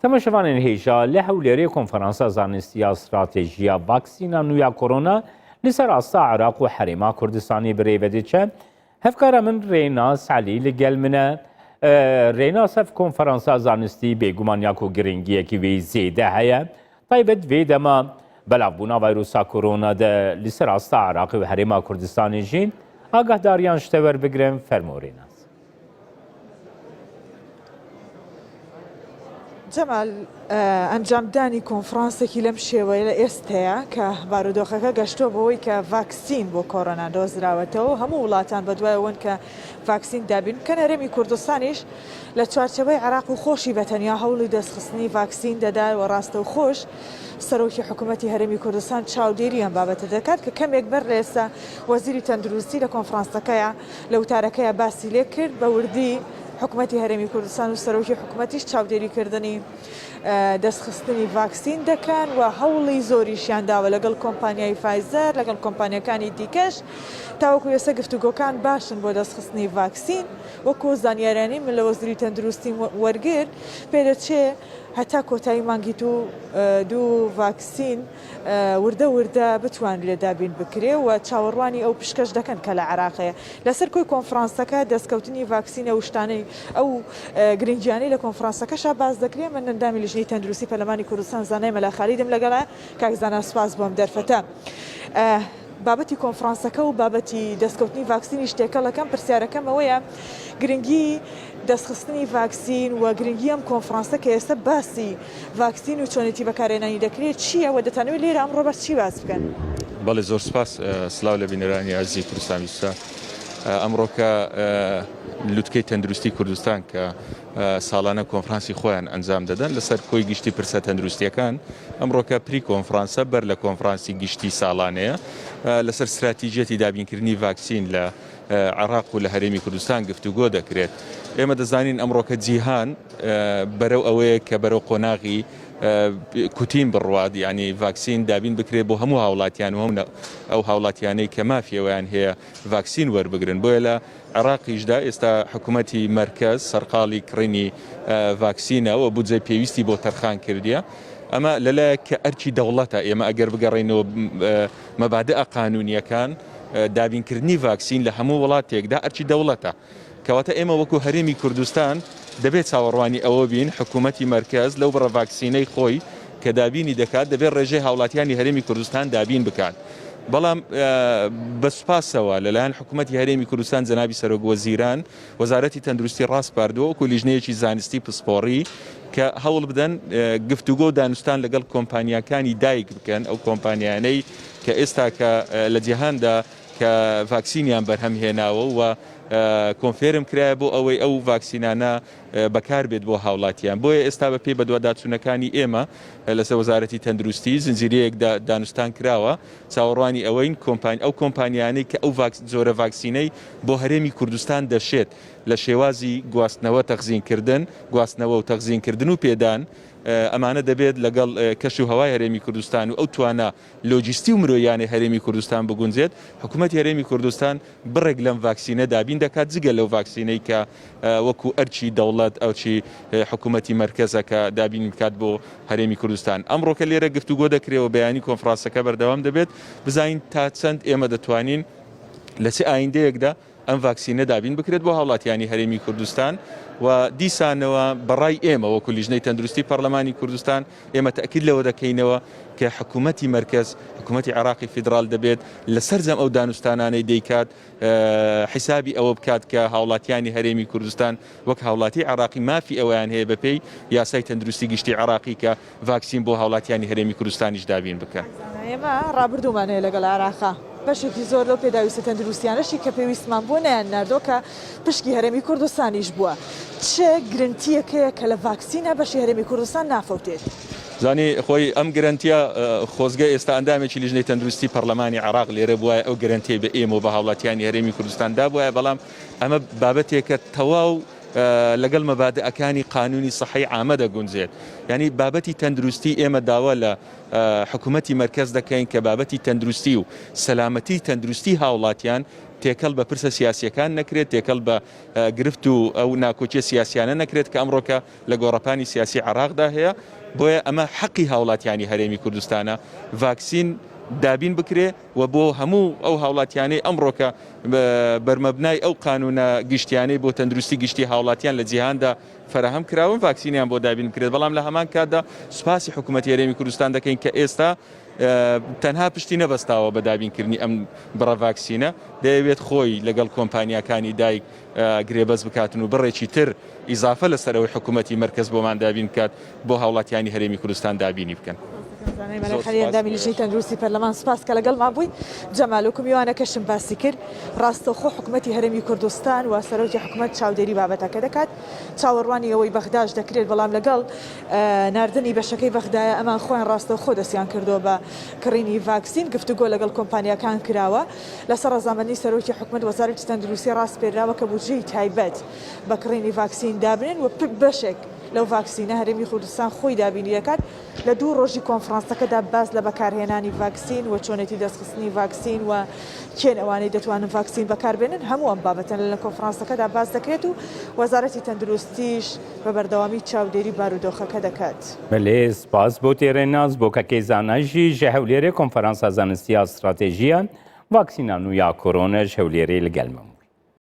Temaşevanên hêja li Hewlêrê Konferansa Zanistî ya Stratejîya Vaksîna Nû ya Korona li ser asta Iraq û Herêma Kurdistanê bi rê ve diçe. Hevkara min Rênas Elî li gel min e. Rênas ev konferansa zanistî bêguman ya ku girîngiyekî wê zêde heye. Taybet vê dema belavbûna vîrusa korona de li ser asta Iraqê û Herêma Kurdistanê jî agahdariyan ji te werbigirin fermo Rênas. جەمال، ئەنجامدانی کۆنفرانسێکی لەم شێوەیە لە ئێستەیە کە بارودۆخەکە گەشتووە بەوەی کە ڤاکسین بۆ کۆرۆنا دۆزراوەتەوە و هەموو وڵاتان بەدوای ئەوەن کە ڤاکسین دابین بکەن، هەرێمی کوردستانیش لە چوارچێوەی عێراق و خۆشی بە تەنیا هەوڵی دەستخستنی ڤاکسین دەدات و ڕاستەوخۆش سەرۆکی حکوومەتی هەرێمی کوردستان چاودێری ئەم بابەتە دەکات کە کەمێک بەر لە ئێستا وەزیری تەندروستی لە کۆنفرانسەکەیا لە وتارەکەیا باسی لێ کرد، بە وردی حکومەتی هەرێمی کوردستان و سەرۆکی حکومەتیش چاودێریکردنی دەستخستنی ڤاکسین دەکەن و هەوڵی زۆریشیان داوە لەگەڵ کۆمپانیای فایزەر لەگەڵ کۆمپانیەکانی دیکەش تاوەکو ئێستا گفتوگۆکان باشن بۆ دەستخستنی ڤاکسین وەکو زانیارانی من لە وەزیری تەندروستیم وەرگرت پێدەچێ هەتا کۆتایی مانگی دوو ڤاکسین وردە وردە بتوانرێت دابین بکرێ و چاوەڕوانی ئەو پشکەش دەکەن کە لە عێراق هەیە. لەسەر کۆی کۆنفرانسەکە دەستکەوتنی ڤاکسین ئەو شتانەی ئەو گرنگیانەی لە کۆنفرانسەکەشا باس دەکرێ من ئەندامی لیژنەی تەندروستی پەرلەمانی کوردستان زانای مەلا خالیدم لەگەڵە کاک زانا سوپاس بۆ ئەم دەرفەتە. بابەتی کۆنفرانسەکە و بابەتی دەستکەوتنی ڤاکسینیش تێکەڵ ئەکەم، پرسیارەکەم ئەوەیە گرنگی دەستخستنی ڤاکسین و گرنگی ئەم کۆنفرانسە کە ئێستا باسی ڤاکسین و چۆنێتی بەکارهێنانی دەکرێت چییە و دەتانەوێت لێرە ئەمڕۆ باس چی باس بکەن؟ بەڵێ زۆر سپاس، سلاو لە بینەرانی ئازیزی کوردستان 24. ئەمڕۆکە لوتکەی تەندروستی کوردستان کە ساڵانە کۆنفرانسی خۆیان ئەنجام دەدەن لەسەر کۆی گشتی پرسە تەندروستیەکان، ئەمڕۆکە pre کۆنفرانسە بەر لە کۆنفرانسی گشتی ساڵانەیە لەسەر ستراتیژیەتی دابینکردنی ڤاکسین لە عێراق و لە هەرێمی کوردستان گفتوگۆ دەکرێت. ئێمە دەزانین ئەمڕۆکە جیهان بەرەو ئەوەیە کە بەرەو قۆناغی کوتین بڕوات، یعنی ڤاکسین دابین بکرێت بۆ هەموو هاوڵاتیان و ئەو هاوڵاتیانەی کە مافی ئەوەیان هەیە ڤاکسین وەربگرن. بۆیە لە عێراقیشدا ئێستا حکوومەتی مەرکەز سەرقاڵی کڕینی ڤاکسینە و بودجەی پێویستی بۆ تەرخان کردیە. ئەمە لەلایەک کە ئەرکی دەوڵەتە، ئێمە ئەگەر بگەڕێینەوە مەبادئە قانوونییەکان، دابینکردنی ڤاکسین لە هەموو وڵاتێکدا ئەرکی دەوڵەتە. کەواتە ئێمە وەکو هەرێمی کوردستان دەبێت چاوەڕوانی ئەوە بین حکوومەتی مەرکەز لەو بڕە ڤاکسینەی خۆی کە دابینی دەکات دەبێت ڕێژەی هاوڵاتیانی هەرێمی کوردستان دابین بکات. بەڵام بە سوپاسەوە لەلایەن حکوومەتی هەرێمی کوردستان جەنابی سەرۆک وەزیران وەزارەتی تەندروستی ڕاسپاردووە وەکو لیژنەیەکی زانستی پسپۆڕی کە هەوڵ بدەن گفتوگۆ و دانوستان لەگەڵ کۆمپانیاکانی دایک بکەن ئەو کۆمپانیانەی کە ئێستاکە لە جیهاندا کە ڤاکسینیان بەرهەم هێناوە و confirm کرایە بۆ ئەوەی ئەو ڤاکسینانە بەکار بێت بۆ هاوڵاتیان بۆیە ئێستا بە پێی بەدواداچوونەکانی ئێمە لەسەر وەزارەتی تەندروستی زنجیرەیەک دانوستان کراوە چاوەڕوانی ئەوەین کۆمپانی ئەو کۆمپانیانەی کە ئەو جۆرە ڤاکسینەی بۆ هەرێمی کوردستان دەشێت لە شێوازی گواستنەوە تەخزینکردن گواستنەوە و تەخزینکردن و پێدان ئەمانە دەبێت لەگەڵ کەش و هەوای هەرێمی کوردستان و ئەو توانا لۆجیستی و مرۆییانەی هەرێمی کوردستان بگونجێت، حکومەتی هەرێمی کوردستان بڕێک لەم ڤاکسینە دابین دەکات جگە لەو ڤاکسینەی کە وەکو ئەرکی دەوڵەت ئەرکی حکومەتی مەرکەزە کە دابینی بکات بۆ هەرێمی کوردستان. ئەمڕۆکە لێرە گفتوگۆ دەکرێ و بەیانی کۆنفرانسەکە بەردەوام دەبێت بزانین تا چەند ئێمە دەتوانین لە چ ئایندەیەکدا ئەم ڤاکسینە دابین بکرێت بۆ هاوڵاتیانی هەرێمی کوردستان و دیسانەوە بە ڕای ئێمە وەکو لیژنەی تەندروستی پەرلەمانی کوردستان ئێمە تەئکید لەوە دەکەینەوە کە حکوومەتی مەرکەز حکوومەتی عێراقی فیدراڵ دەبێت لە سەرجەم ئەو دانوستانانەی دەیکات حیسابی ئەوە بکات کە هاوڵاتیانی هەرێمی کوردستان وەک هاوڵاتی عێراقی مافی ئەوەیان هەیە بەپێی یاسای تەندروستی گشتی عێراقی کە ڤاکسین بۆ هاوڵاتیانی هەرێمی کوردستانیش دابین بکەن. ئێمە ڕابردوومان هەیە لەگەڵ عێراقا، بەشێکی زۆر لەو پێداویستە تەندروستیانەشی کە پێویستمان بووە نەیانناردووە کە پشکی هەرێمی کوردستانیش بووە. چ گرنتییەک هەیە کە لە ڤاکسینا بەشی هەرێمی کوردستان نافەوتێت؟ زانی خۆی ئەم گرەنتیە خۆزگە ئێستا ئەندامێکی لیژنەی تەندروستی پەڕلەمانی عێراق لێرە بوایە ئەو گرەنتیەی بە ئێمە و بە هاوڵاتیانی هەرێمی کوردستان دابوایە، بەڵام ئەمە بابەتێکە تەواو لەگەڵ مەبادئەکانی قانونی سەحەی عامە دەگونجێت یانی بابەتی تەندروستی ئێمە داوا لە حکوومەتی مەرکەز دەکەین کە بابەتی تەندروستی و سەلامەتی تەندروستی هاوڵاتیان تێکەڵ بە پرسە سیاسییەکان نەکرێت، تێکەڵ بە گرفت و ئەو ناکۆکیە سیاسیانە نەکرێت کە ئەمڕۆکە لە گۆڕەپانی سیاسی عێراقدا هەیە، بۆیە ئەمە حەقی هاوڵاتیانی هەرێمی کوردستانە ڤاکسین دابین بکرێ و بۆ هەموو ئەو هاوڵاتیانەی ئەمڕۆکە بەرمەبنای ئەو قانونە گشتیانەی بۆ تەندروستی گشتی هاوڵاتیان لە جیهاندا فەراهەم کراون ڤاکسینیان بۆ دابین بکرێت، بەڵام لە هەمان کاتدا سوپاسی حکوومەتی هەرێمی کوردستان دەکەین کە ئێستا تەنها پشتی نەبەستاوە بە دابینکردنی ئەم بڕە ڤاکسینە، دەیەوێت خۆی لەگەڵ کۆمپانیاکانی دایک گرێبەست بکاتن و بڕێکی تر ئیزافە لەسەر ئەوەی حکوومەتی مەرکەز بۆمان دابین بکات بۆ هاوڵاتیانی هەرێمی کوردستان دابینی بکەن. زانای مەلا خەلیل ئەندامی لیژنەی تەندروستی پەرلەمان سوپاس کە لەگەڵمان بووی. جەمال وەکو میوانەکەشم باسی کرد ڕاستەوخۆ حکومەتی هەرێمی کوردستان و سەرۆکی حکومەت چاودێری بابەتەکە دەکات چاوەڕوانی ئەوەی بەغداش دەکرێت بەڵام لەگەڵ ناردنی بەشەکەی بەغدایە ئەمان خۆیان ڕاستەوخۆ دەستیان کردووە بە کڕینی ڤاکسین گفتوگۆ لەگەڵ کۆمپانیاکان کراوە لەسەر ڕەزامەندی سەرۆکی حکومەت وەزارەتی تەندروستی ڕاسپێراوە کە بودجەی تایبەت بە کڕینی ڤاکسین دابنێن و بەشێک لەو ڤاکسینە هەرێمی کوردستان خۆی دابینی دەکات. لە دوو ڕۆژی کۆنفرانسەکەدا باس لە بەکارهێنانی ڤاکسین و چۆنێتی دەستخستنی ڤاکسین و کێن ئەوانەی دەتوانن ڤاکسین بەکاربێنن هەموو ئەم بابەتانە لە کۆنفرانسەکەدا باس دەکرێت و وەزارەتی تەندروستیش بە بەردەوامی چاودێری بارودۆخەکە دەکات. بەلێ سپاس بۆ تێ رێناس بۆ کەکەی زانا ژی ژە هەولێرێ کۆنفەرانسا زانستیا ستراتێژیە ڤاکسینا نوو یا کۆرۆنە ژ هەولێرێ لگەل من بوو.